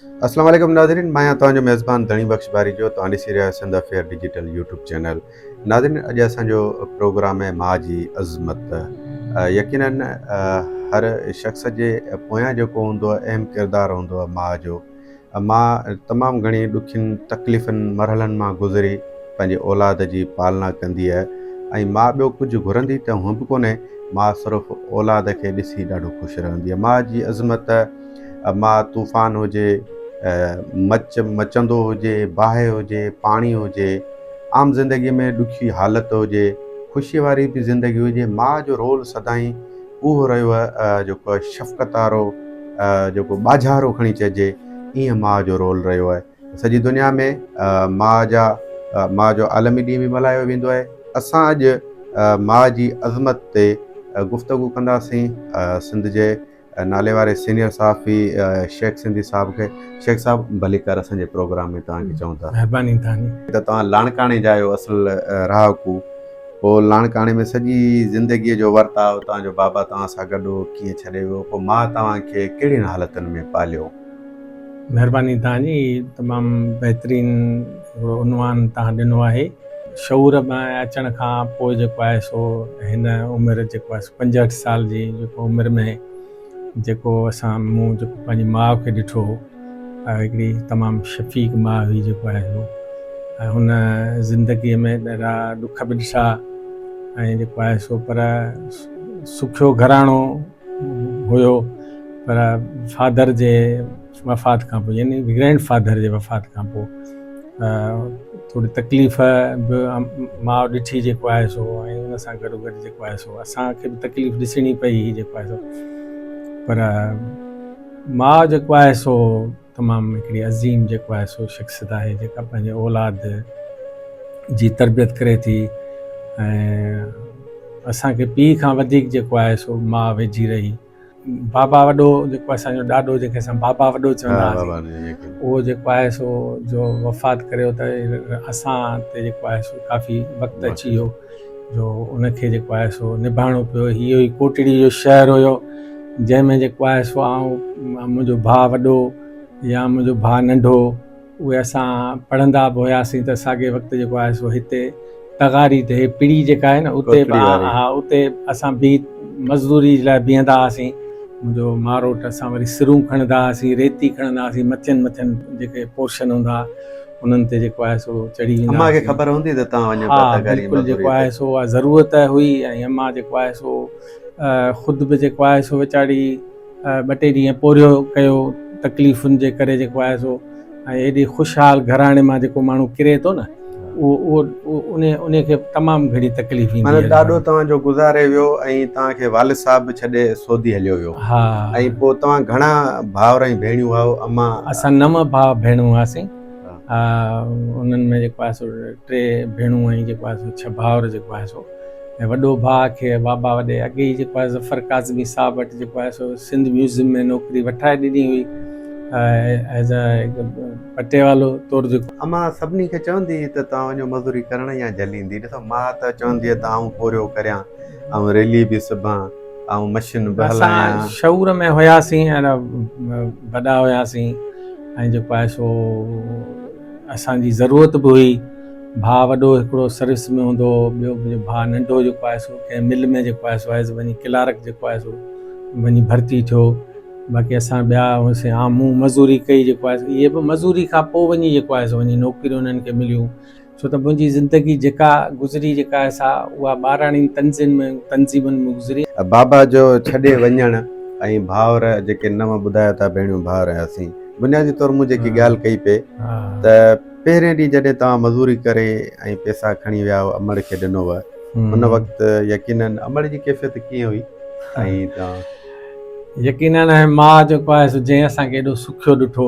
اسلام عليڪم ناظرين مان آهيان توهان جو ميزبان ڌڻي بخش باريجو توهان ڏسي رهيا آهيو Sindh affair digital YouTube channel ناظرين اڄ اسان جو پروگرام آهي ماء جي عظمت يقينن هر شخص جي پويان جيڪو هوندو آهي اهم ڪردار هوندو آهي ماء جو ماء تمام گهڻي ڏکين تڪليفن مرحلن مان گذري پنهنجي اولاد جي پالنا ڪندي آهي ۽ ماء ٻيو ڪجهه گهرندي ته هونء به ڪونهي ماء صرف اولاد کي ڏسي ڏاڍو خوش رهندي آهي ماء جي عظمت ماء طوفان هجي، مچ مچندو هجي، باهه هجي، پاڻي هجي، عام زندگيء ۾ ڏکي حالت هجي، خوشيء واري به زندگي هجي، ماء جو رول سدائين اهو رهيو آهي جيڪو شفقت وارو جيڪو ٻاجهارو کڻي چئجي ائين ماء جو رول رهيو آهي. سڄي دنيا ۾ ماء جا ماء جو عالمي ڏينهن به ملهايو ويندو آهي. اسان اڄ ماء جي عظمت تي گفتگو ڪنداسين سنڌ جي نالي واري سينيئر صحافي شيخ سنڌي صاحب کي شيخ صاحب ڀليڪار اسان جي پروگرام ۾ توهان کي چئون ٿا. مهرباني توهان جي. ته توهان لاڙڪاڻي جا آهيو اصل رهاڪو پوء لاڙڪاڻي ۾ سڄي زندگي جو ورتاء توهان جو بابا توهان سان گڏ هو ڪيئن ڇڏي ويو پوء ماء توهان کي ڪهڙين حالتن ۾ پاليو. مهرباني توهان جي تمام بهترين هڪڙو عنوان توهان ڏنو آهي. شعور ۾ اچڻ کان پوء جيڪو آهي سو هن عمر جيڪو آهي سو 65 سال جي جيڪو عمر ۾ جيڪو اسان مون جيڪو پنهنجي ماء کي ڏٺو هو هڪڙي تمام شفيق ماء هئي جيڪو آهي سو ۽ هن زندگيء ۾ ڏاڍا ڏک به ڏٺا ۽ جيڪو آهي سو پر سکيو گهراڻو هيو پر فادر جي وفات کان پوء يعني گرينڊ فادر جي وفات کان پوء ٿوري تڪليف به ماء ڏٺي جيڪو آهي سو ۽ ان سان گڏو گڏ جيڪو آهي سو اسان کي به تڪليف ڏسڻي پئي هئي جيڪو آهي سو پر ماء جيڪو آهي سو تمام هڪڙي عظيم جيڪو آهي سو شخصيت آهي جيڪا پنهنجي اولاد جي تربيت ڪري ٿي ۽ اسان کي پيء کان وڌيڪ جيڪو آهي سو ماء ويجهي رهي. بابا وڏو جيڪو اسان جو ڏاڏو جنهن کي اسان بابا وڏو چوندا هئاسين اهو جيڪو آهي سو جو وفات ڪريو ته اسان تي جيڪو آهي سو ڪافي وقت اچي ويو جو ان کي جيڪو آهي سو نڀائڻو پيو. هي ئي ڪوٽڙي جو شهر هيو جنهن ۾ جيڪو آهي سو آئون منهنجو ڀاء وڏو يا منهنجو ڀاء ننڍو اهي اسان پڙهندا به هياسين ته ساڳئي وقت جيڪو آهي سو هتي تغاري تي هي پڙي جيڪا آهي نه اتي به ها اتي اسان به مزدوري جي لاء بيهندا هئاسين. منهنجو ماروٽ اسان وري سرون کڻندا هئاسين ريتي کڻندا هئاسين مٿين مٿين جيڪي پورشن هوندا هئا انهن تي جيڪو آهي سو چڙهي ويندا امان کي خبر هوندي ته توهان وڃو پيا تغاري بلڪل جيڪو آهي سو اها ضرورت هئي ۽ امان جيڪو آهي سو خود به جيڪو آهي سو ويچاري ٻه ٽي ڏينهن پورهيو ڪيو تڪليفن جي ڪري جيڪو آهي سو ۽ ايڏي خوشحال گهراڻي مان جيڪو ماڻهو ڪري ٿو نه اهو اهو ان ان کي تمام گهڻي تڪليف ايندي معنيٰ ڏاڏو توهان جو گذاري ويو ۽ توهان کي والد صاحب به ڇڏي سعودي هليو ويو ها ۽ پوء توهان گهڻا ڀائر ۽ ڀيڻيون هئو امان؟ اسان نو ڀاء ڀيڻون هئاسين انهن ۾ جيڪو آهي سو ٽي ڀيڻون ۽ جيڪو آهي سو ڇهه ڀائر جيڪو آهي سو ۽ وڏو ڀاء کي بابا وڏي اڳي ئي جيڪو آهي ظفر ڪاظمي صاحب وٽ جيڪو آهي سو سنڌ ميوزيم ۾ نوڪري وٺائي ڏني هئي ايز اي پٽيوالو طور جيڪو. امان سڀني کي چوندي هئي ته توهان وڃو مزوري ڪرڻ يا جهليندي ڏسو ماء ته چوندي هئي ته آئون پورهيو ڪريان آئون ريلي به سبان آئون مشين به هلايان. اسان شعور ۾ هياسين ۽ وڏا هياسين ۽ جيڪو آهي سو اسان جي ضرورت به هئي. ڀاء وڏو هڪڙو سروس ۾ هوندو هو، ٻيو منهنجو ڀاء ننڍو جيڪو آهي سو ڪنهن مل ۾ جيڪو آهي سو ايز وڃي ڪلارڪ جيڪو آهي سو وڃي ڀرتي ٿيو. باقي اسان ٻيا هئاسين. ها مون مزوري ڪئي جيڪو آهي سو اهي به مزوري کان پوء وڃي جيڪو آهي سو وڃي نوڪريون انهن کي مليون. ڇو ته منهنجي زندگي جيڪا گذري جيڪا آهي سا اها ٻاراڻين تنظيم تنظيمن ۾ گذري. بابا جو ڇڏي وڃڻ ۽ ڀائر جيڪي نو ٻڌايو ٿا ڀيڻيون ڀائر هياسين بنيادي طور مون جيڪي ڳالهه ڪئي پئي ته پهرين ڏينهن جڏهن توهان مزوري ڪري ۽ پئسا کڻي ويا هئو امڙ کي ڏنو هو ان وقت يقينن امڙ جي ڪيفيت ڪيئن هئي ۽ توهان. يقينن ماء جيڪو آهي سو جنهن اسان کي ايڏو سکيو ڏٺو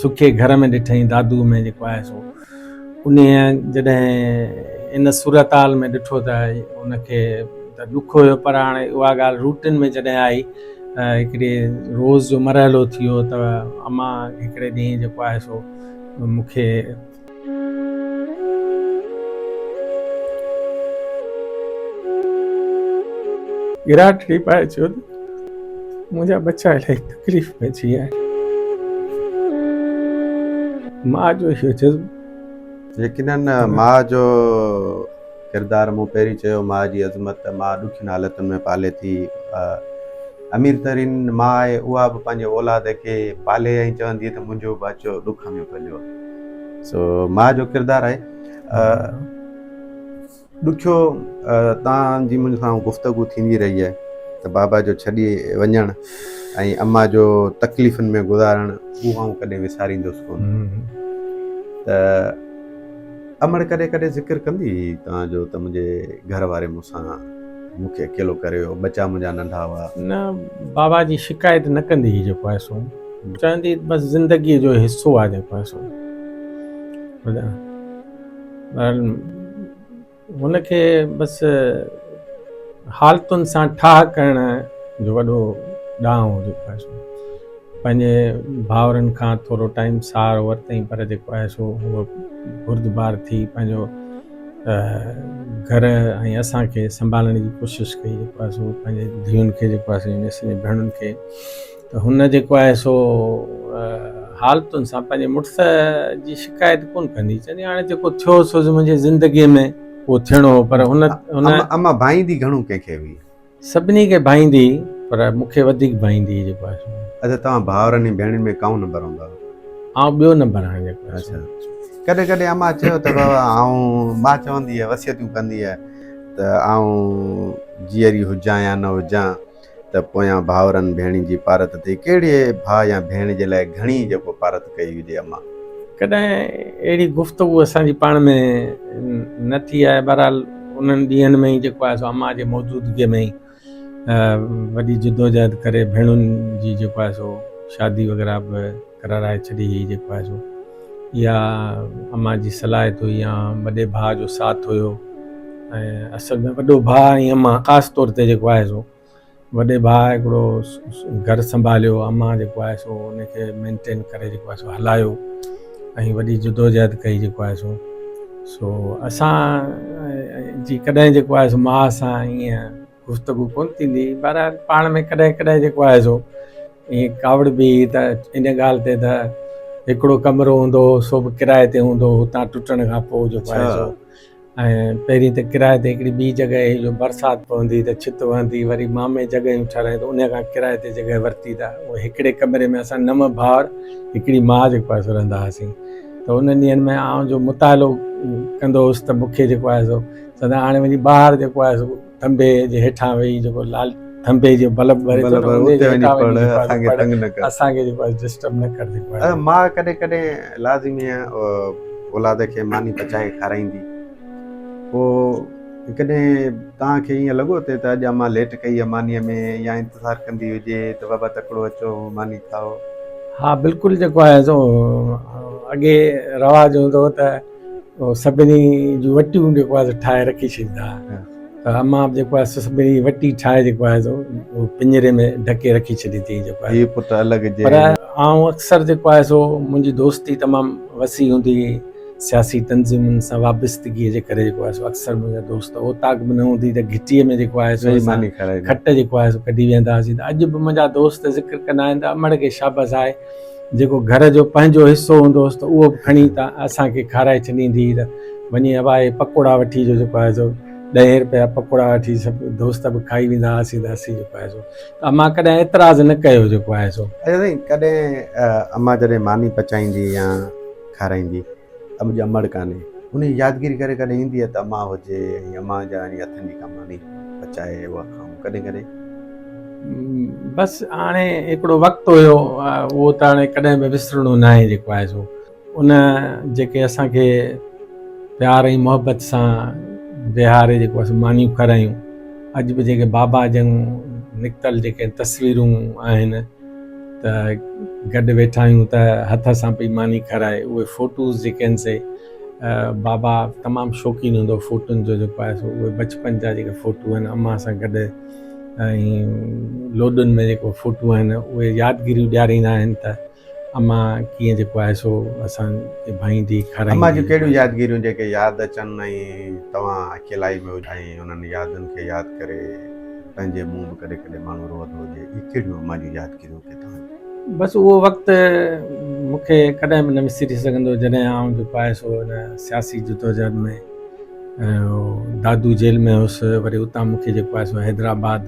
سکي گهر ۾ ڏٺائين دادوء ۾ جيڪو آهي سو انهيء جڏهن ان صورتحال ۾ ڏٺو ته ان کي ته ڏک هيو پر هاڻي اها ڳالهه روٽين ۾ جڏهن آئي ته هڪڙي روز جو مرحلو ٿي ويو ته امان هڪڙي ڏينهن جيڪو آهي سو مون کي ڳراٽڙي پائي چيو ته منهنجا ٻچا الاهي تڪليف ۾ اچي ويا آهن. ماء جو اهو جذبو. يقينن ماء جو ڪردار مون پهرين چيو ماء جي عظمت ماء ڏکين حالتن ۾ پالي ٿي امير ترين ماء آهي اها به پنهنجي اولاد کي پالي ۽ چوندي ته منهنجو ٻچو ڏک ۾ پليو سو ماء جو ڪردار آهي ڏکيو تان جي منهنجي سان گفتگو ٿيندي رهي آهي ته بابا جو ڇڏي وڃڻ ۽ اما جو تڪليفن ۾ گذارڻ اهو آئون ڪڏهن وساريندس ڪونه ته امڙ ڪڏهن ڪڏهن ذڪر ڪندي هئي توهان جو ته منهنجي گهر واري مون سان مون کي اڪيلو ڪري ويو ٻچا منهنجا ننڍا هئا. نه بابا جي شڪايت نه ڪندي هئي جيڪو آهي سو چوندي هئي بس زندگيء جو حصو آهي جيڪو آهي سو هن کي بس حالتن سان ٺاهه ڪرڻ جو وڏو ڏانء هو جيڪو آهي سو پنهنجي ڀائرن کان ٿورو ٽائيم سهارو ورتائين پر جيڪو آهي سو هو بردبار ٿي پنهنجو گهر ۽ اسان کي سنڀالڻ جي ڪوشش ڪئي جيڪو آهي سو پنهنجي ڌيئن کي جيڪو آهي سو يعني ڀيڻن کي ته هن جيڪو آهي سو حالتن سان پنهنجي مڙس جي شڪايت ڪونه ڪندي چوندي هاڻي جيڪو ٿيو سو منهنجي زندگيء ۾ اهو ٿيڻو هو پر هن هن اما ڀائيندي گهڻو ڪنهن کي هئي؟ سڀني کي ڀائيندي هئي پر مون کي وڌيڪ ڀائيندي هئي جيڪو آهي سو. اڇا توهان ڀائرن ۽ ڀيڻين ۾ ڪائون نمبر هوندا هئو؟ آئون ٻيو نمبر آهيان جيڪو آهي سو. اڇا ڪڏهن ڪڏهن اما چيو ته بابا آئون مان چوندي هئي وصيتون ڪندي هئي ته آئون جيئري هجان يا نه هجان ته پويان ڀائرن ڀيڻين جي پارت ٿئي. ڪهڙي ڀاء يا ڀيڻ جي لاء گهڻي جيڪو پارت ڪئي هجي اما؟ ڪڏهن اهڙي گفتگو اسان جي پاڻ ۾ نه ٿي آهي. بهرحال انهن ڏينهن ۾ ئي جيڪو آهي سو اما جي موجودگيء ۾ ئي وڏي جدوجهد ڪري ڀيڻن جي جيڪو آهي سو شادي وغيره به ڪرارائي ڇڏي هئي جيڪو آهي سو اها اما جي صلاحيت هئي يا وڏي ڀاء جو ساٿ هيو ۽ اصل ۾ وڏو ڀاء ۽ اما خاص طور تي جيڪو آهي سو وڏي ڀاء هڪڙو گهر سنڀاليو اما جيڪو آهي سو ان کي مينٽين ڪري جيڪو آهي سو هلايو ۽ وڏي جدوجهد ڪئي جيڪو آهي سو سو اسان جي ڪڏهن جيڪو آهي سو ماء سان ائين گفتگو ڪونه ٿيندي بهرحال پاڻ ۾ ڪڏهن ڪڏهن جيڪو آهي سو ائين ڪاوڙ به هئي ته ان ڳالهه تي ته هڪڙو ڪمرو هوندو هو سو به ڪرائي تي هوندو هو هتان ٽٽڻ کان پوء جيڪو آهي سو ۽ پهرين ته ڪرائي تي هڪڙي ٻي جڳهه هئي جو برسات پوندي ته ڇت وهندي وري مامي جڳهيون ٺهرايون ته ان کان ڪرائي تي جڳهه ورتي ته اهي هڪڙي ڪمري ۾ اسان نو ڀائر هڪڙي ماء جيڪو آهي سو رهندا هئاسين ته انهن ڏينهن ۾ آئون جو مطالعو ڪندو هوس ته مون کي جيڪو آهي سو چوندا هاڻي وڃي ٻاهر جيڪو آهي سو ٿنڀي جي هيٺان ويهي جيڪو لال ٿنڀي جو بلب ٻري ٿو نه ان جي هيٺان وڃي جيڪو آهي سو پڙهه اسان کي جيڪو آهي ڊسٽرب نه ڪر جيڪو آهي. ماء ڪڏهن ڪڏهن لازمي اولاد کي ماني پچائي کارائيندي پوء ڪڏهن توهان کي ائين لڳو ٿي ته اڄ امان ليٽ ڪئي آهي مانيء ۾ يا انتظار ڪندي هجي ته بابا تڪڙو اچو ماني کائو. ها بلڪل جيڪو آهي سو اڳي رواج هوندو هو ته سڀني جون وٽيون جيڪو آهي سو ٺاهي رکي ڇڏيندا هئا ته امان به جيڪو آهي سو سڀني جي وٽي ٺاهي جيڪو آهي سو اهو پڃري ۾ ڍڪي رکي ڇڏيندي هئي جيڪو آهي هي پٽ الڳ جي پر آئون اڪثر جيڪو آهي سو منهنجي دوستي تمام وسيع هوندي هئي سياسي تنظيمن سان وابستگيء جي ڪري جيڪو آهي سو اڪثر منهنجا دوست اوطاق به نه هوندي ته گهٽيء ۾ جيڪو آهي سو اسان کٽ جيڪو آهي سو ڪڍي ويهندا هئاسين ته اڄ به منهنجا دوست ذڪر ڪندا آهن ته امڙ کي شابس آهي جيڪو گهر جو پنهنجو حصو هوندو هوس ته اهو به کڻي ته اسان کي کارائي ڇڏيندي هئي ته وڃي ابا اهي پڪوڙا وٺي جو جيڪو آهي سو ڏهين رپيا پڪوڙا وٺي سڀ دوست به کائي ويندا هئاسين ته اسين جيڪو آهي سو ته امان ڪڏهن اعتراض نه ڪيو جيڪو آهي سو. اچا سائين ڪڏهن امان جڏهن ماني پچائيندي يا کارائيندي اڄ امڙ ڪانهي ان جي يادگيري ڪري ڪڏهن ايندي آهي ته امان هجي ۽ امان جا يعني هٿن جي ڪا ماني پچائي اها کائون ڪڏهن ڪڏهن. بس هاڻي هڪڙو وقت هيو اهو ته هاڻي ڪڏهن به وسرڻو ناهي جيڪو آهي سو ان جيڪي اسان کي پيار ۽ محبت سان ويهاري جيڪو آهي سو مانيون کارايون اڄ به جيڪي بابا جون نڪتل جيڪي تصويرون آهن ته گڏ ويٺا آهيون ته هٿ سان پئي ماني کارائي اهي فوٽوز جيڪي آهن سي بابا تمام شوقين هوندو هو فوٽن جو جيڪو آهي سو اهي بچپن جا جيڪي فوٽو آهن امان سان گڏ ۽ لوڏن ۾ جيڪو فوٽو آهن اهي يادگيريون ڏياريندا آهن ته امان ڪيئن جيڪو آهي سو اسان کي ڀائيندي کارائيندي امان جون ڪهڙيون يادگيريون جيڪي ياد اچن ۽ توهان اڪيلائي ۾ هجو ۽ انهن يادن کي ياد ڪري پنهنجي منهن به ڪڏهن ڪڏهن ماڻهو روئندو هجي اهي ڪهڙيون امان جون يادگيريون ڪي توهان جون. بس اهو وقت مون کي ڪڏهن به نه وسري سگهندو جڏهن آئون جيڪو آهي سو ان سياسي جدوجهد ۾ دادو جيل ۾ هوس وري اتان مون کي جيڪو آهي سو حيدرآباد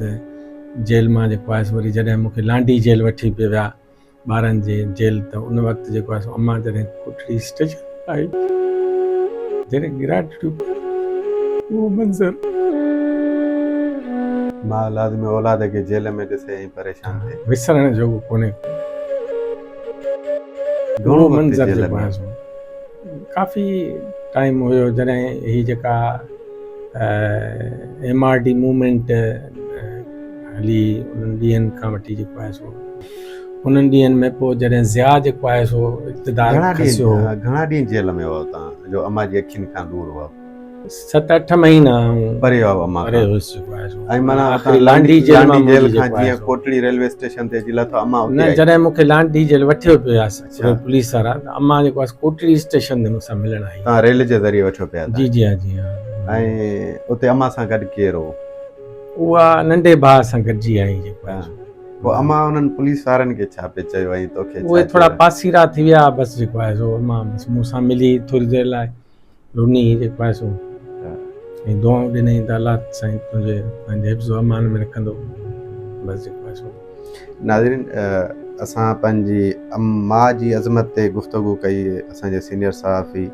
جيل مان جيڪو آهي سو وري جڏهن مون کي لانڍي جيل وٺي پئي ويا ٻارن جي جيل ته ان وقت جيڪو آهي سو امان جڏهن ڪوٽڙي اسٽيشن آئي جڏهن گراٽيون اهو منظر ماء لازمي اولاد کي جيل ۾ ڏسي ۽ پريشان ٿئي. وسرڻ جوڳو ڪونهي. گهڻو اهو وقت منظر جيل جيڪو ۾؟ آهي سو ڪافي ٽائيم هيو جڏهن هي جيڪا ايم آر ڊي موومينٽ هلي انهن ڏينهن کان وٺي جيڪو آهي سو انهن ڏينهن ۾ پوء جڏهن ضياء جيڪو آهي سو اقتدار گهڻا کسيو هو. ڏينهن گهڻا ڏينهن جيل ۾ هئا تان جو امان جي اکين کان دور هئا؟ ست اٺ مهينا آئون پري هئا امان پري کان هيس جيڪو آهي سو ۽ معنيٰ اتان آخري لانڍي لانڍي جيل مان لانڍي جيل منهنجي کان جيڪو آهي جيئن سو ڪوٽڙي ريلوي اسٽيشن تي اچي لٿو امان نه اتي آئي؟ جڏهن مون کي لانڍي جيل وٺيو پيو ويا اڇا پوليس وارا ته امان جيڪو آهي ڪوٽڙي اسٽيشن تي مون سان ملڻ آئي. تان ريل جي ذريعي وٺيو پيا جي تان جي ها جي ها ۽ اتي امان سان گڏ ڪير هو؟ اها ننڍي ڀاء سان گڏجي آئي جيڪو آهي سو. پوء امان انهن پوليس وارن کي ڇا پئي چيو ۽ توکي اهي ڇا ٿورا چيو؟ پاسيرا ٿي ويا بس جيڪو آهي سو امان بس مون سان ملي ٿوري دير لاء رني جيڪو آهي سو ۽ دعائون ڏنائين ته الله سائين تنهنجي پنهنجي حفظ و امان ۾ رکندو بس جيڪو آهي سو. ناظرين اسان پنهنجي ماء جي عظمت تي گفتگو ڪئي اسان جي سينيئر صحافي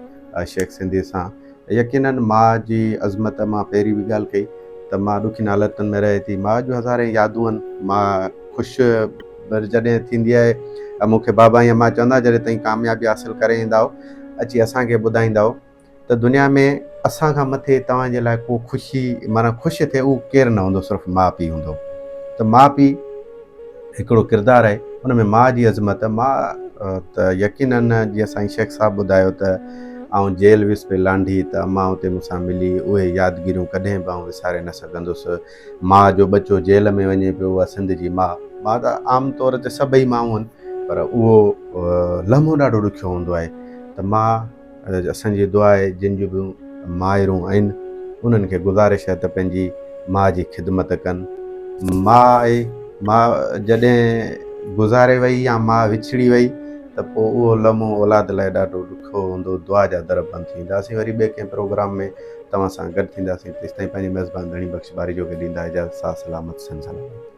شيخ سنڌي سان يقينن ماء جي عظمت مان پهرين به ڳالهه ڪئي ته ماء ڏکين حالتن ۾ رهي ٿي ماء جون هزارين يادون آهن ماء خوش به جڏهن ٿيندي آهي مون کي بابا ۽ امان چوندا جڏهن تائين ڪاميابي حاصل ڪري ايندا اچي اسان کي ٻڌائيندؤ ته دنيا ۾ اسان کان مٿي توهان جي لاء ڪو خوشي معنيٰ خوش ٿئي اهو ڪير نه هوندو صرف ماء پيء هوندو ته ماء پيء هڪڙو ڪردار آهي ان ۾ ماء جي عظمت ماء ته يقينن جيئن سائين شيخ صاحب ٻڌايو ته آئون جيل ويس پئي لانڍي ته امان اتي مون سان ملي اهي يادگيريون ڪڏهن به آئون وساري نه سگهندس ماء جو ٻچو جيل ۾ وڃي پيو اها سنڌ جي ماء ماء ته عام طور تي سڀئي مائون آهن پر اهو لمحو ڏاڍو ڏکيو هوندو آهي ته ماء اسان جي دعا آهي جن جون به مائرون آهن انهن کي گذارش آهي ته پنهنجي ماء جي خدمت ڪن ماء آهي ماء جڏهن گذاري وئي يا ماء وڇڙي وئي ته پوء اهو لمحو اولاد لاء ڏاڍو ڏکيو هوندو دعا جا در بند ٿي ويندا اسين وري ٻئي ڪنهن پروگرام ۾ توهان سان گڏ ٿينداسين تيستائين پنهنجي ميزبان ڌڻي بخش باريجو کي ڏيندا اجازت ساھ سلامت سنڌ سلامت.